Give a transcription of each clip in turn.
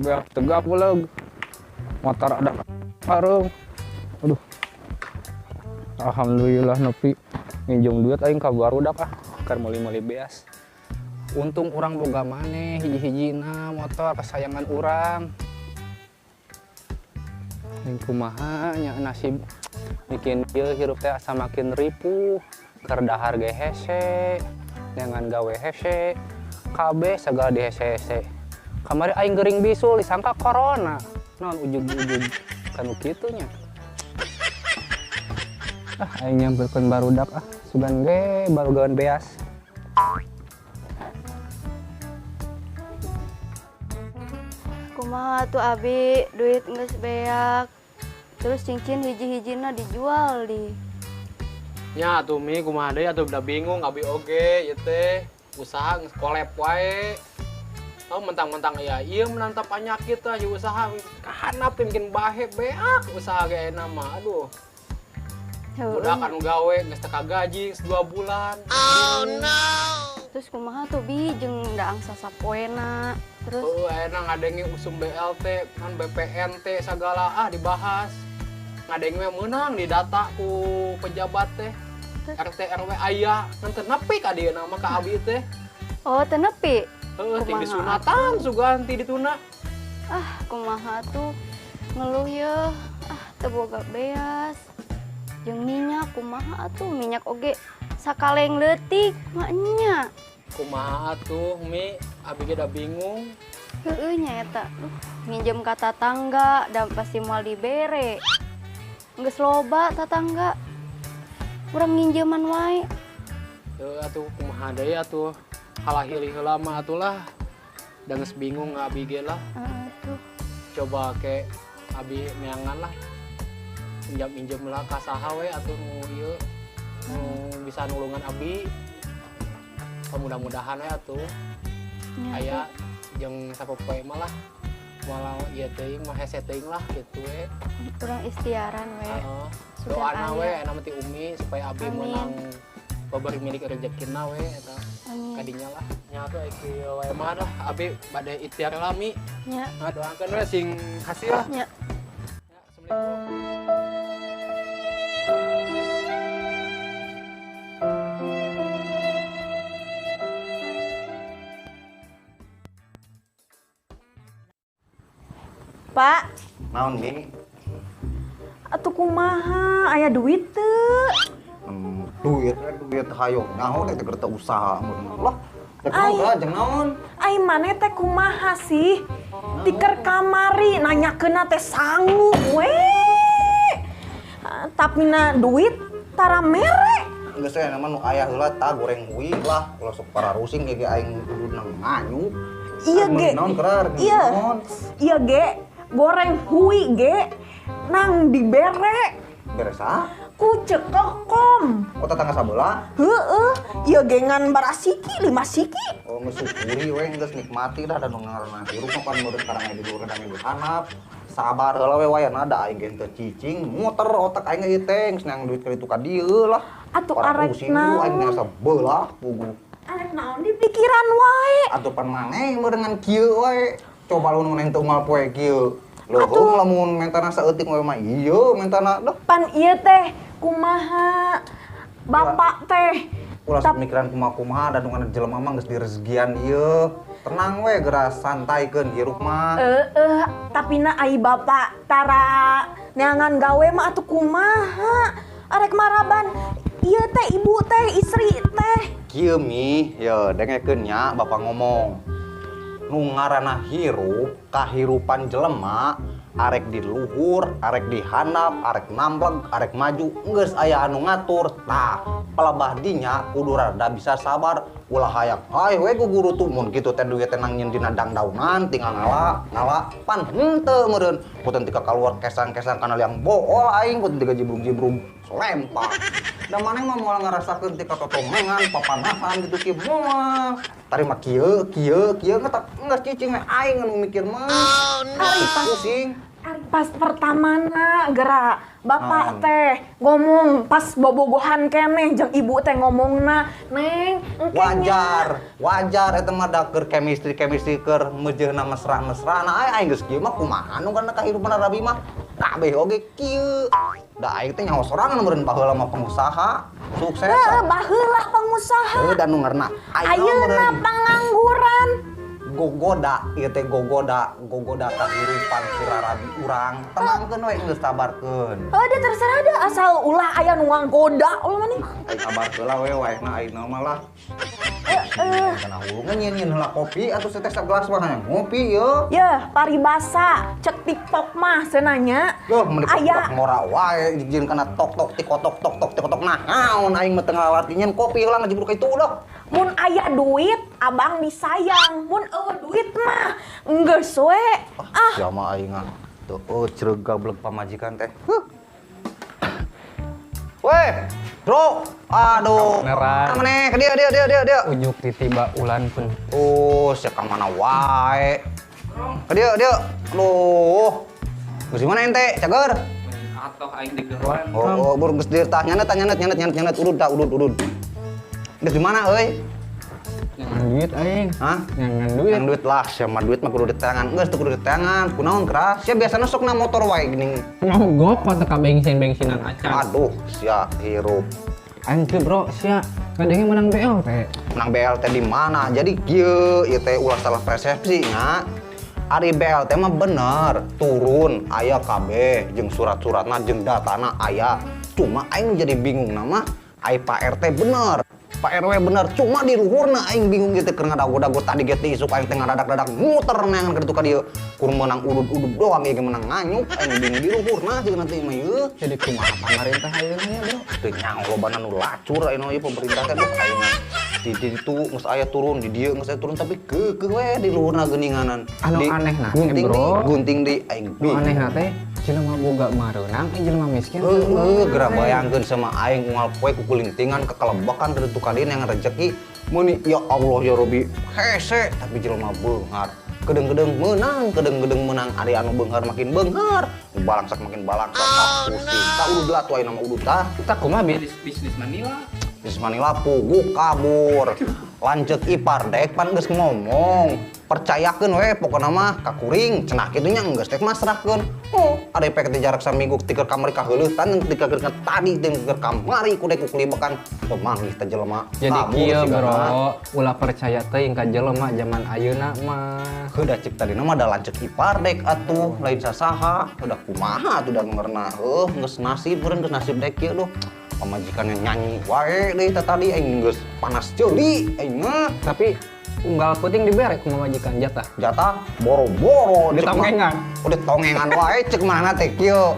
Beak tegak uleg. Motor ada karung. Aduh. Alhamdulillah nepi nginjem duit aing ka barudak ah, keur meuli-meuli beas. Untung urang boga maneh hiji-hijina motor kesayangan urang. Aing kumaha nya nasib bikin ieu hirup teh asa makin ripuh, keur dahar ge hese, neangan gawe hese, kabeh sagala dihese-hese. Kamari aing gering bisul disangka corona. Naon ujug-ujug kanu kitu nya. Ah, aing nyamperkeun barudak ah, sugan ge barugaeun beas. Kumaha tuh abi, duit geus beak. Terus cincin hiji-hijina dijual di. Nya atuh Mi, kumaha deui atuh udah bingung abi oge ieu teh usaha geus kolep wae. Oh, mentang-mentang ya ieu menantap penyakit tah ieu usaha kahanap teh bikin bahe beak usaha ge ayeuna mah aduh. Budak anu gawe geus teu kagaji geus 2 bulan. Oh no. Terus kumaha tuh Bi jeung da angsa sapoena. Terus heuh ayeuna ngadenge usum BLT kan BPNT sagala ah dibahas. Ngadenge we meunang didata ku pejabat teh. RT RW aya ngan teu nepi ka dieu mah ka abi teh. Oh, teu nepi? Heuh, ting disunatan sugan ti dituna. Ah, kumaha tuh ngeluh ye. Ah, teu boga beas. Jeung minyak kumaha atuh, minyak oge sakaleng leutik mah nya. Kumaha atuh Mi, abi ge da bingung. Heueuh nya eta. Duh, nginjem ka tatangga da pasti moal dibere. Geus loba tatangga. Urang nginjeman wae. Heuh atuh kumaha deui atuh. Halah hilih heula mah atuh lah. Da geus bingung abi ge lah. Heeh tuh. Coba ke abi neangan lah. Injam-injem lah ka saha we atuh nu ieu nu bisa nulungan abi. Mudah-mudahan we atuh. Aya jeung sapopoe mah lah. Moal ieu teuing mah hese teuing lah kitu we. Urang ikhtiaran we. Heeh. Doana we aya mah ti Umi supaya abi meunang babari milik rezekina we eta. Kadinya lah. Nya atuh aya kieu we mah dah abi bade ikhtiar lah Mi. Nya. Nah, doakeun we sing hasil lah. Nya. Ya, assalamualaikum. Pak. Naon, Mi? Atuh kumaha aya duit teu? Duit, duit hayo. Naon teh keur teu usaha mun lah. Rek naon jeung naon? Ai maneh teh kumaha sih? Tiker kamari nanyakeunna teh sangu we. Tapi na duit tara mere. Geus we mah nu aya heula ta goreng hui lah. Ulah sok pararusing ge aing kudu nganyu. Iya ge. Naon kerar? Iya. Iya ge. Goreng hui ge nang dibere. Bere saha? Ku cekekom. Oh, tetangga sabelah? Heeh, ieu ge ngan barasiki 5 siki. Oh, geus syukuri we geus nikmati dah da nu ngaranna hirup mah pan meureun karang di luhur kadang di handap. Sabar heula we wayahna da aing ge teu cicing, muter otak aing ge teh geus nang duit ka ditu ka dieu lah. Atuh arek naon? Aing asa beulah puguh. Arek naon di pikiran wae. Atuh pan maneh meureun kieu wae. Coba lu nu teu unggal poe kieu. Leuheung lamun mentana saeutik we mah ieu mentana dah. Pan ieu teh kumaha bapak teh ulah sok mikiran kumaha-kumaha da nu jelema mah geus direzekian ieu. Tenang we geura santaikeun hirup mah. Heeh, tapi na ai bapak tara neangan gawe mah atuh kumaha? Arek maraban ieu teh ibu teh istri teh. Kieu Mi, ye dengekeun nya bapak ngomong. Nu ngaranna hirup, kahirupan jelema arek di luhur, arek di handap, arek nambleg, arek maju, geus aya anu ngatur. Tah, pelebah dinya kudu rada bisa sabar, ulah hayang ai we ku guru tuh mun kitu teh duit teh nang nyeun dina dangdaunan tinggal ngala, ngala pan henteu meureun. Punten tika kaluar kesang-kesang kana liang bool aing, punten tika jibrug-jibrug solempak. Da maneh mah moal ngarasakeun tika totomengan, papanasan gitu ki moal. Tarima kieu, kieu, kieu ngetak geus cicing we aing anu mikir mah. Oh, no. Pusing. Pas pertamana gerak bapak Naon? Teh ngomong pas bobogohan keneh jeung ibu teh ngomongna, "Neng, engke nya." Wajar, wajar eta mah da keur chemistry chemistry, keur meujeuhna mesra-mesra. Nah, aing aing geus kieu mah kumaha nu kana kahirupan Rabi mah kabeh oge kieu. Da aing teh nyaho sorangan meureun baheula mah pengusaha sukses. Heeh, baheula pengusaha. Heuh, da nu ngaranna Ayeuna pengangguran. Gogoda ieu teh, gogoda gogoda kahirupan kira rabi urang. Tenangkeun we, geus, sabarkeun. Heuh, da terserah da, asal ulah aya nu ngagoda ulah maneh. Aing sabar heula we waehna ayeuna mah lah. Kana hulu nyieun heula kopi atuh, teh sagelas mah hayang ngopi ye. Yeuh, paribasa cek TikTok mah cenanya. Duh, meni Aya. Ngora wae jieun kana tok tok tikotok tok tok tikotok. Nah, naon aing mah teu ngalarti nyieun kopi heula ngajibruk itu udah. Mun aya duit abang disayang, mun euweuh duit mah geus we. Ah, Sia mah aing ah. Tuh, oh, cereug gablek pamajikan teh. Huh. Weh, bro. Aduh. Beneran. Mana ke dia dia dia dia dia. Ujuk titiba ulan pun. Oh, sia ka mana wae. Ke dia dia. Aduh. Geus di mana ente? Cager. Atau aing digeroan. Oh, oh bur geus dieu tah nyanet nyanet nyanet nyanet nyanet, udud tah, udud udud. Geus di mana euy? Jangan duit aing. Hah? Jangan duit. Yang duit lah, siapa duit mah kudu di tangan. Geus teu kudu di tangan. Kunaon keras? Sia biasana sok na motor wae geuning. Mogok mah teu ka bensin-bensinan acan. Aduh, sia hirup. Aing teh bro, sia kadangnya menang BLT. Menang BLT di mana? Jadi kieu ieu teh ulah salah persepsi nya. Ari BLT mah bener, turun aya kabeh jeung surat-suratna jeung datana aya. Cuma aing jadi bingung nama ai Pak RT bener, Pak RW bener, cuma di luhurna aing bingung gitu keur ngadago-dago tadi ge teh isuk aing teh ngadadak-dadak muter neangan ka ditu ka dieu. Kur menang udud-udud doang ieu ge menang nganyuk, aing bingung di luhurna jeung nanti mah ieu. Jadi kumaha pamarentah ayeuna nya, bro? Teu nyaho lobana nu lacur ayeuna ieu pemerintah teh. Duh, aing di di ditu geus aya turun, di dieu geus aya turun, tapi keukeuh we di luhurna geuninganan. Anu Di anehna teh, gunting bro. Di gunting di aing Nu anehna teh jelema boga mareunang eh jelema miskin. Heeh, geura bayangkeun sama aing unggal poe kukulintingan kekelebakan dari tu kadin yang rezeki meuni, ya Allah ya Robi, hese, tapi jelema beunghar kedeng-kedeng menang, kedeng-kedeng menang. Ari anu beunghar makin beunghar, nu balangsak makin balangsak. Ah, pusing tah, udud lah tuh ayeuna mah, udud tah. Kita kumaha bisnis bisnis Manila? Bisnis Manila puguh kabur. Lanceuk ipar dek pan geus ngomong, percayakeun we pokona mah ka kuring cenah kitu nya, geus teh masrahkeun. Oh, ada efek teh jarak saminggu tiker kamari kaheuleutan tiker keur tadi teh keur kamari ku dek kuklibekan teu manggih teh jelema. Jadi Kabur kieu sigana. bro, ulah percaya teuing ka jelema zaman ayeuna mah. Heuh, da cek tadina mah da lanceuk ipar dek atuh, lain sasaha. Udah kumaha atuh da ngeurna, heuh, geus nasib meureun, geus nasib dek kieu. Duh, pamajikannya nyanyi wae deui teh tadi, aing geus panas ceuli aing mah. Tapi unggal peuting dibere ku pamajikan jatah. Jatah boro-boro. Di Cek mah- tongengan. Udah tongengan wae cek mana teh kieu.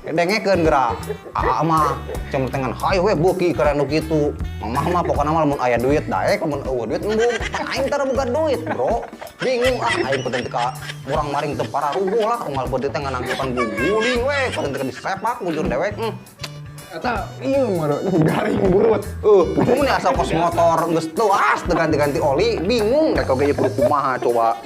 Dengekeun geura. Aa mah cem tengan hayu we beuki keren nu kitu. Mamah mah pokona mah lamun aya duit daek, lamun euweuh duit embung. Pan aing tara boga duit, Bro. Bingung ah aing, penting teh ka urang maring teu pararuguh lah unggal peuting teh nganangkepan guguling we, penting teh disepak mujur dewek. Eta ieu mah garing burut. Mun asal kos motor geus teuas teu ganti-ganti oli, bingung rek oge ieu kudu kumaha coba.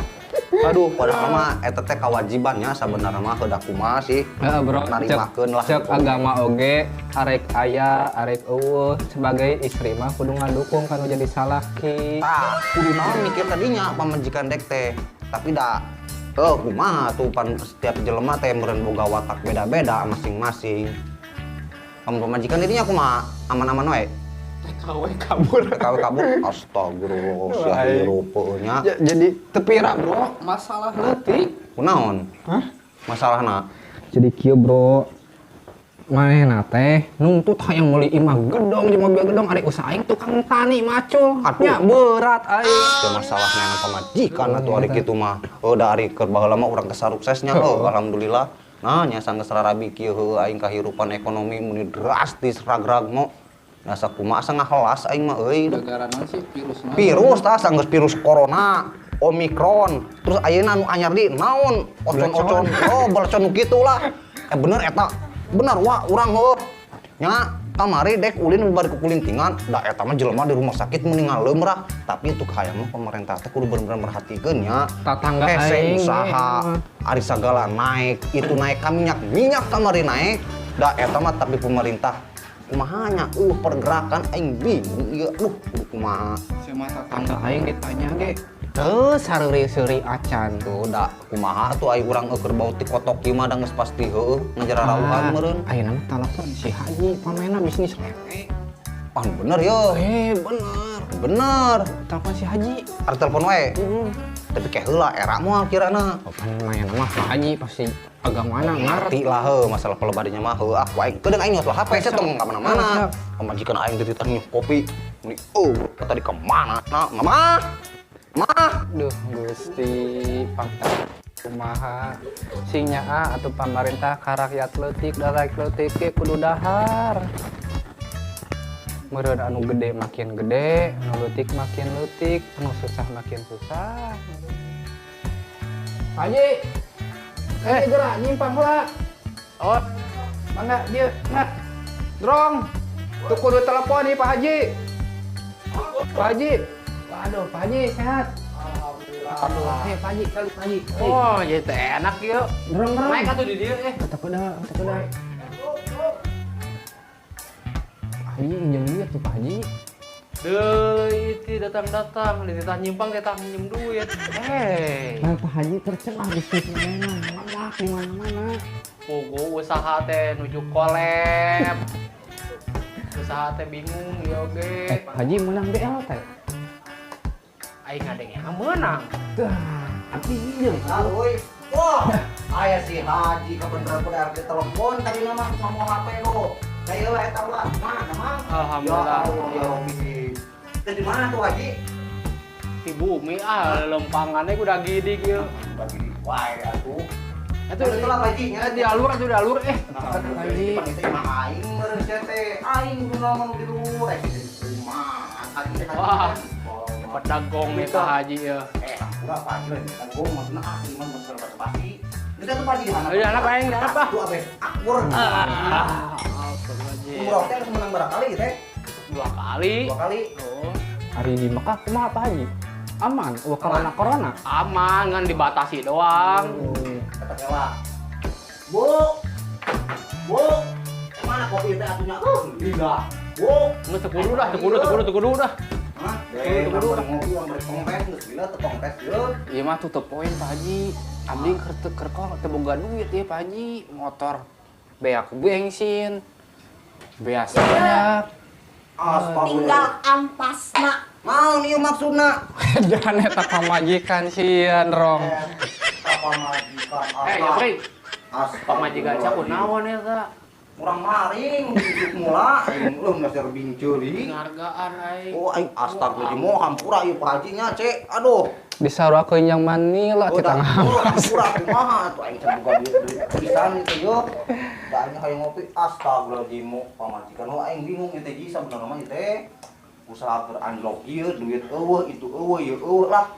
Aduh, padahal mah eta teh kewajibannya sabenerna mah, heudah kumaha sih. Heeh bro, cek, Narimakeun lah. cek agama oge, arek aya, arek euweuh, sebagai istri mah kudu ngadukung kanu jadi salaki. Tah, kudu naon mikir tadinya pamajikan dek teh. Tapi da kumaha tuh, pan setiap jelema teh meureun boga watak beda-beda masing-masing. Kamu pamajikan dirinya kumaha? Aman-aman wae. TKW kabur. TKW kabur. Astagfirullah, sia Wah, hirup nya. Ya, jadi tepira bro, masalah leutik. Kunaon? Hah? Masalahna? Jadi kieu bro, manehna teh nuntut hayang meuli imah gedong jeung mobil gedong, ari usaha aing tukang tani macul. Aduh. Nya berat aing. Teu masalah neangan pamajikan atuh ari kitu mah. Heuh, da ari keur baheula mah urang teh saruksesnya heuh, alhamdulillah. Nah, nya sanggeus rarabi kieu heuh aing kahirupan ekonomi meni drastis ragrag mo. Nah, sakumaha asa ngahelas aing mah euy. Gara-gara naon sih, virus naon? Virus tah, sanggeus virus corona, Omikron, terus ayeuna anu anyar di naon? Ocon-ocon. Oh, belecon nu kitu lah. Eh, bener eta. Bener wah urang heuh. Nya Kamari dek ulin bari kukulintingan, da eta mah jelema di rumah sakit meninggal leumrah. Tapi itu hayang mah pemerintah teh kudu bener-bener merhatikeun nya. Tatangga Hese aing usaha, ari sagala naik, itu naik ka minyak, minyak kamari naik. Da eta mah tapi pemerintah kumaha nya pergerakan aing bingung ieu kudu kumaha. Sama tatangga aing ditanya ge. Teu sareuri-seuri acan. Tuh da kumaha tuh ai urang eueuh bau ti kotok ieu mah da geus pasti heueuh ngajararauhan meureun. Ayeuna mah telepon si Haji pamena bisnis lele. Ah bener yo. Bener. Bener. Telepon si Haji. Ari telepon wae. Tapi kayak heula era moal kirana. Oh, pan lumayan mah Pak Haji pasti agamana ngerti lah heuh masalah pelebadinya mah heuh ah wae kedeung aing nyos lah HP sia tong ka mana-mana. Pamajikan aing teh ditah nyuh kopi. Meni oh tadi ka mana? Nah, mama. Ma. Duh Gusti pangta kumaha sing nyaa atuh pamarentah ka rakyat leutik da rakyat leutik ge kudu dahar. Meureun anu gede makin gede, anu leutik makin leutik, anu susah makin susah. Haji. Gerak nyimpang heula. Oh, mangga dieu, nah. Drong. Tuh kudu telepon nih Pak Haji. Pak Haji. Waduh, Pak Haji sehat. Alhamdulillah. Aduh, Pak Haji, kali Pak Haji. Oh, jadi teh enak ieu. Drong, drong. Naik atuh di dieu eh. Kata kuda, kata kuda. Pak Haji injem duit tuh Pak Haji. Deui ti datang-datang, dititah nyimpang dititah minjem duit. Nah, Pak Haji tercelah bisnis mana meledak di mana-mana. Pugu usaha teh nuju kolep. Usaha teh bingung ieu oge. Pak Haji menang BLT. Aing ngadengnya menang. Dah, abdi minjem. Euy. Wah, aya si Haji kabeneran kudu arek telepon tadi mah ngomong HP lo. Saya lah eta lah. Mana mang? Alhamdulillah. Ya Allah ya Rabbi. Teh di mana tuh Haji? Di bumi ah lempangannya udah gidig ieu. Bagi wae atuh. Atuh Itu lah Haji nya di alur atuh di alur eh. Haji. Haji. Mah aing meureun sia teh. Aing kudu ngomong di luhur eh di rumah. Wah. Pedagong nih Pak Haji ya. Hampura Pak Haji lain pedagong maksudna ah ieu mah masalah basa-basi. Geus atuh Pak Haji di mana? Di mana Pak Aing? Di mana Pak? Tuh abeh akur. Ah, astagfirullahaladzim. Umroh teh geus menang berapa kali teh? 2 kali. 2 kali. Oh. Hari di Mekah kumaha Pak Haji? Aman, eueuh corona-corona. Aman, ngan dibatasi doang. Kata heula. Bu. Bu. Mana kopi teh atunya? Lila. Bu. Geus teu kudu dah, teu kudu, teu kudu, teu kudu dah. Hah? Teu ngopi urang bari kongres geus lila teu kongres ieu. Ieu mah tutup poin Pak Haji. Abdi keur teu keur kok teu boga duit ieu Pak Haji. Motor beak bensin. Beas banyak. Tinggal ampasna. Naon ieu maksudna? Jangan eta pamajikan sieun rong. Pamajikan. Jeffrey. Pamajikan sia kunaon eta? Urang maring hidup mula aing leuh nasir binceuli. Penghargaan aing. Oh aing astagfirullahaladzim moh hampura ieu Pak Haji nya cek. Aduh. Disaruakeun yang Manila kita ngampura. Hampura kumaha atuh aing can boga duit pisan ieu yo. Da aing hayang ngopi astagfirullahaladzim moh pamajikan oh aing bingung ieu teh ji sabenerna mah ieu teh. Usaha keur anjlok ieu duit eueuh itu eueuh ieu eueuh lah.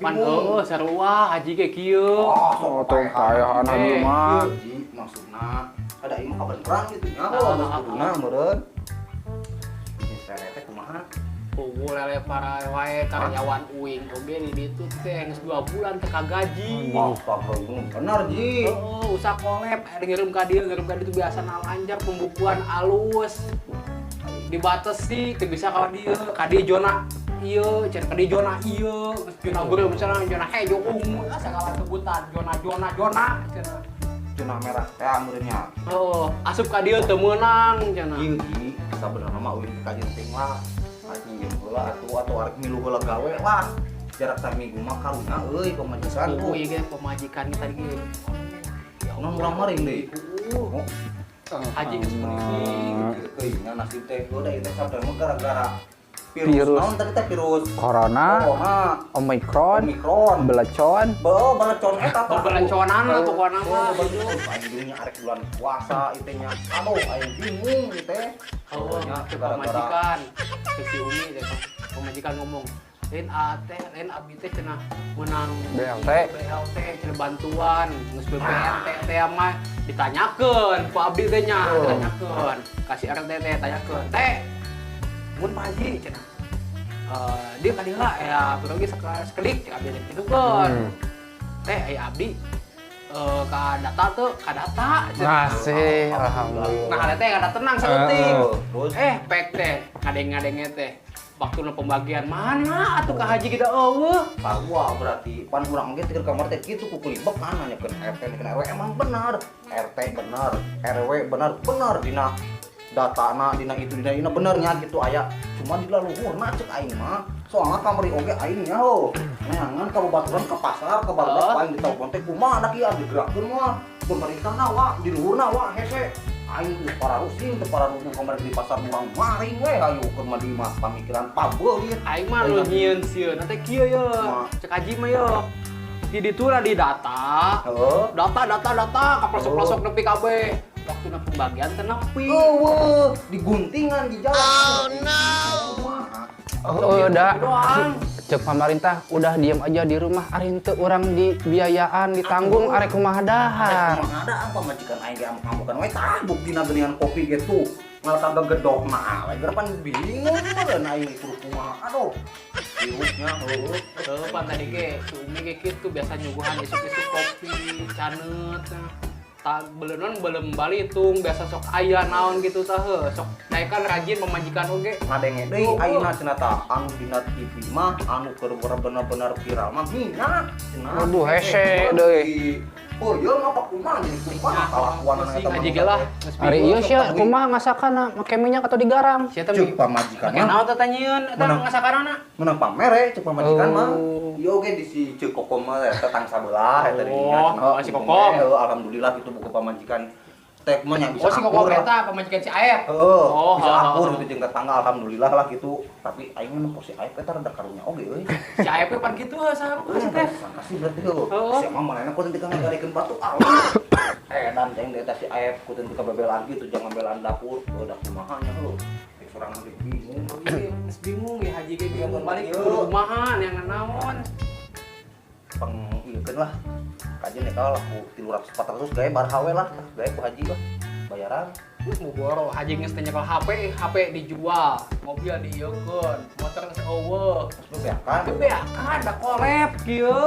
Pan eueuh sarua haji ge kieu. Oh, sok payahan haji mah. Ji maksudna ada ieu mah kabeneran kitu nya geus kuduna meureun. Bisnis lele teh kumaha? Pugu lele para wae karyawan uing oge di ditu teh geus 2 bulan teu kagaji. Wah, bener ji. Heeh, usaha kolep ada ngirim ka dieu, ngirim ka ditu biasa lancar pembukuan alus. Dibatesi teu bisa ka dieu, ka dieu zona ieu, cenah ka dieu zona ieu, zona beureum misalnya zona hejo ungu, ah sagala sebutan zona zona zona cenah. Zona merah teh meureun nya. Heeh, asup ka dieu teu meunang cenah. Ieu ji, sabenerna mah uing kajenting lah. Arek minjem heula atuh atau arek milu heula gawe lah. Jarak saminggu mah karunya euy pamajikan. Oh ieu ge pamajikan tadi ge. Ya urang urang maring deui. Haji geus meuni. Euy nya nasib teh heuh da ieu teh sabenerna mah gara-gara virus naon tadi teh virus corona, Omikron, belecon. Belecon eta tah. Beleconan lah pokona mah. Aing bingung arek bulan puasa ieu teh nya. Aduh aing bingung ieu teh. Oh, nya pamajikan. Si Umi teh pamajikan ngomong, Lain teh, lain abdi teh cenah menang BLT. BLT cenah, bantuan geus BPNT teh mah ditanyakeun ku abdi teh nya, ditanyakeun ka si RT teh, tanyakeun teh mun Pak Haji cenah. Eh, dia tadi lah ya lagi sekelik cek abdi teh gitu kan. Teh aya abdi ka data tuh, ka data cenah. Masih, alhamdulillah. Nah, ada teh ada tenang saeutik. Terus? Eh, pek teh ngadeng-ngadengnya teh waktu pembagian mana atuh ka haji kita euweuh. Sarua berarti pan urang ge keur kamar teh kitu ku kulibek kan nanyakeun RT, nanyakeun RW, emang benar RT benar RW benar benar dina datana, dina itu, dina ini benernya gitu aya, cuma di luhurna cek aing mah soalnya kamari oge aing nya ho neangan ka babaturan ke pasar ke barudak. Aing ditelepon teh kumaha dak ieu digerakkeun mah pemerintahna wa di luhurna wa hese aing geus pararusing teu pararuguh kamari di pasar murang maring we ayo keur mah di mah pamikiran pabeulit. Aing mah nu nyieun sieun teh kieu ye. Cek haji mah ye. Di ditu lah di data. Data data data ka pelosok-pelosok nepi kabeh. Waktuna pembagian teh nepi. Eueuh, diguntingan di jalan. Oh no. Oh, udah. Doang. Cek pemerintah udah diem aja di rumah, ari henteu urang di biayaan ditanggung, arek kumaha dahar. Kumaha ada apa majikan aing ge amuk-amukan we tah buktina geuningan kopi gitu. Ngal kagak gedok mah we geura pan bingung meureun aing kudu kumaha. Aduh. Hirupnya heueuh. Heuh, pan tadi ge si Umi ge kitu biasa nyuguhan isuk-isuk kopi, caneut. Tak beleunan belum balitung biasa sok aya naon gitu tah heuh. Sok naekan rajin pamajikan oge. Ngadenge deui ayeuna cenah tah anu dina TV mah anu keur bener-bener viral mah minyak cenah. Aduh, hese deui. Oh iya apa kumaha jadi kumaha kalakuan Pusing eta aja ge lah. Geus Ari bingung. ieu sia kumaha ngasakanna, make minyak atau digaram? Sia teh Cek pamajikan make mah naon teh tanyieun eta Menang. ngasakanana? Menang pamere cek pamajikan mah. Oh. Ieu oge di si Ceu Kokom mah eta tang sabelah eta di dinya Oh, cenah. si Kokom. Heuh, alhamdulillah gitu buku pamajikan teh mah nya bisa Oh, si Kokom akur. eta pamajikan si Aep. Heeh, Oh, bisa ha, ha, akur ha. gitu jeung tetangga alhamdulillah lah gitu. Tapi aing mah nempo si Aep eta rada karunya oge euy. Si Aep pan kitu heuh saha sih teh. Sangka sih berarti heuh. Heeh. Si emang manehna ku teu ngagalikeun batu alus. Eh dan ceng eta si Aep ku teu kabebelaan gitu jangan belaan dapur. Heuh da kumaha nya heuh. Cek sorangan ge bingung. Iya, geus bingung ya haji ge bingung balik Iya. kudu kumaha yang naon. Pang ieukeun lah. Kajian eta lah ku 300 400 gae barha we lah, gae ku haji lah. Bayaran. Mau boro haji geus teh nyekel HP, HP dijual, mobil diieukeun, motor geus euweuh. Terus bebeakan. Bebeakan da kolep kieu.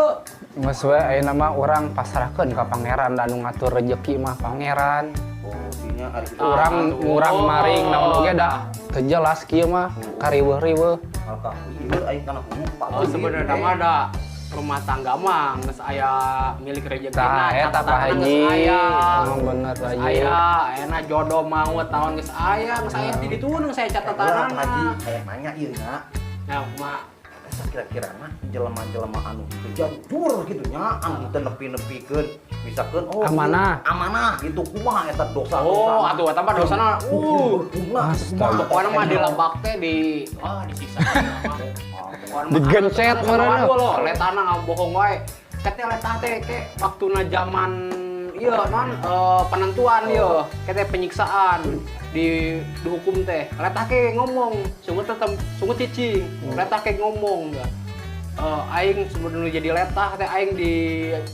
Geus we ayeuna mah urang pasrahkeun ka pangeran da anu ngatur rejeki mah pangeran. Oh, dinya ari kitu. Urang atuh. ngurang maring naon oge da teu jelas kieu mah kariweuh-riweuh. Alkah ieu aing kana hulu Pak. Oh, sebenarnya mah da rumah tangga mah geus aya milik rezekina, Tah eta Pak catatanna geus Haji. aya. Emang bener Pak Geus Haji. aya, ayeuna jodoh maut tahun geus aya di ditu geus aya Haji, catatanana. kayak nanya ieu nya. Nah, kumaha? Eta kira-kira mah jelema-jelema anu gitu jujur gitu nya, anu teu nepi-nepikeun misalkeun oh Amanah. Amanah gitu kumaha eta dosa. Oh, atuh eta mah dosana Astaga. Pokoknya mah di lebak teh di wah disiksa. Pokoknya mah Digencet meureun. Waduh loh, letana ngabohong wae. Kete letah teh ke waktuna zaman ieu non penentuan ieu, kete penyiksaan di dihukum teh. Letah ke ngomong, sungut tetep sungut cicing. Letah ke ngomong enggak. Eh, aing sebelum jadi letah teh aing di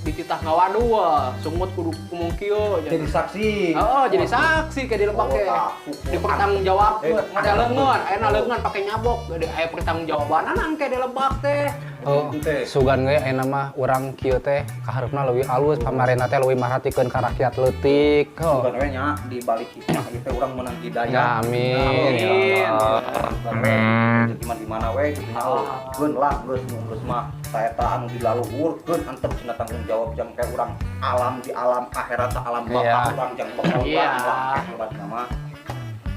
dititah ngawadu wah. Sungut kudu ngomong kieu. Jadi saksi. Oh, jadi saksi kayak di lebak Oh, ke. tak, syukur. Dipertanggungjawabkeun. Eh, Ada leungeun, ayeuna leungeun pake nyabok, gede aya pertanggungjawaban engke di lebak teh. Oh, sugan ge ayeuna mah urang kieu teh kahareupna leuwih alus, pamarentah teh leuwih marhatikeun ka rakyat leutik. Oh. Bukan we nya di balik hikmah ieu teh urang menang hidayah. Ya, amin. Amin. Ya Allah. Amin. Rezeki mah di mana we kitu nya oh. Keun lah geus nu geus mah saeta anu di laluhur keun antep cenah tanggung jawab jang kayak urang alam di alam akhirat alam bakal urang jang bakal urang lah hebat nama.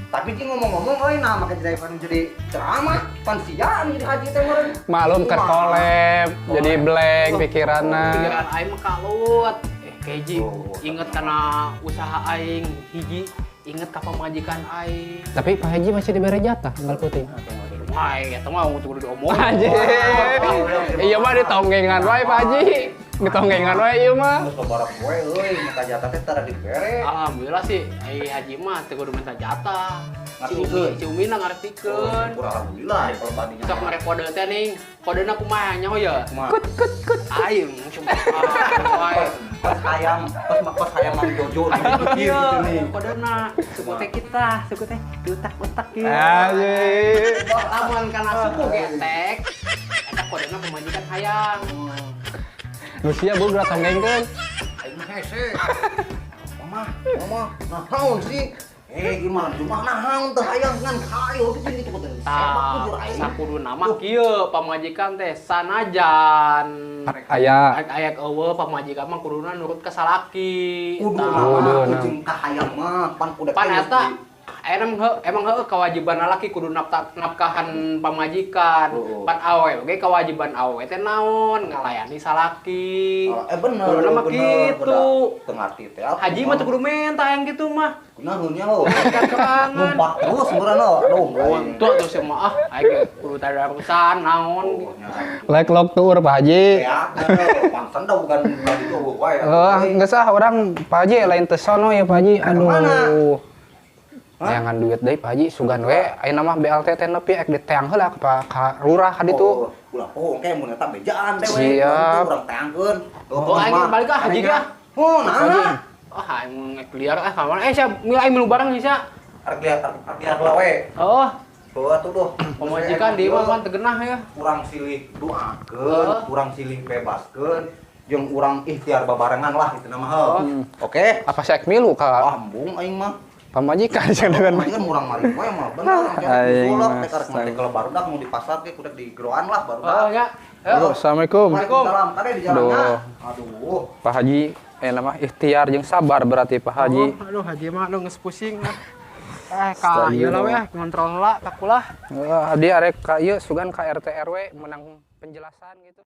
Tapi cing ngomong-ngomong euy nah make jadi pan jadi ceramah pan sia anu jadi haji teh meureun. Maklum keur kolep, jadi blank pikiranna. Pikiran aing mah kalut. Eh, keji, Oh, inget kana usaha aing hiji, inget ka pamajikan aing. Tapi Pak Haji masih diberi jatah tanggal putih. Wah, eta mah kudu diomongin. Anjir. Iya mah ditonggengan wae Pak Haji. Ditonggengan wae ieu mah. Geus loba poe euy minta jatah teh tara dibere. Alhamdulillah sih, ai haji mah teu kudu minta jatah. Ngartikeun. Si Umi na ngartikeun. Syukur alhamdulillah ya kalau tadinya. Sok mere kode teh ning. Kodena kumaha nyaho ya? Kut kut kut. Aing sumpah. Wae. Pas hayam, pas hayam Mang Jojo Iya, gitu nih. Kodena suku teh kita, suku teh diutak-utak gitu. Anjing. Lamun kana suku getek, eta kodena pamajikan hayang. Nu sia geura tonggengkeun. Aing mah hese. Mama, mama, naon sih? Gimana cuma naon teh hayang ngan kayo gitu gitu teh. Tah, sakuduna mah kieu pamajikan teh sanajan Aya. Aya eueuh pamajikan mah kuduna nurut ka salaki. Kuduna jeung ka hayang mah pan kudu pan eta emang heuh kewajiban lalaki kudu nafkahan pamajikan. Pan awe oge kewajiban awe teh naon ngalayani salaki. Bener. Kuduna mah kitu. Teu ngarti teh. Haji mah teu kudu menta yang kitu mah. Kunaon nya lo. Kerangan. Numpak terus meureun lo. Aduh, tuh tuh sih mah ah aing kudu tadarusan naon. Lek lok tuur Pak Haji. Ya, pangsan dah bukan itu wae. Geus ah urang Pak Haji lain teu sono ya Pak Haji. Aduh. Jangan duit deui Pak Haji, sugan we ayeuna mah BLT teh nepi ek diteang heula ka lurah ka ditu. Ulah poho engke mun eta bejaan teh we. Siap. Urang teangkeun. Oh, aing balik ah haji ah. Oh, nah. Ah, aing ngek liar ah ka mana? Sia aing milu bareng sia. Arek liar heula we. Oh. Heuh atuh duh. Pamajikan di mah pan teu genah ya. Urang silih doakeun, urang silih bebaskeun, jeung urang ikhtiar babarengan lah itu nama heuh. Oke. Apa sia ek milu ka? Ah, embung aing mah. Pamajikan jeung dengan pamajikan murang mari we mah bener. Aing mah kalau barudak mau di pasar ge kudu di geroan lah barudak. Oh ya. Assalamualaikum. Waalaikumsalam. Kade di jalan. Aduh. Pak Haji nama ikhtiar jeung sabar berarti Pak Haji. Aduh Haji mah aduh geus pusing lah. Ka ieu lah we ngontrol lah ka kulah. Heeh, abdi arek ka ieu sugan ka RT RW menang penjelasan gitu.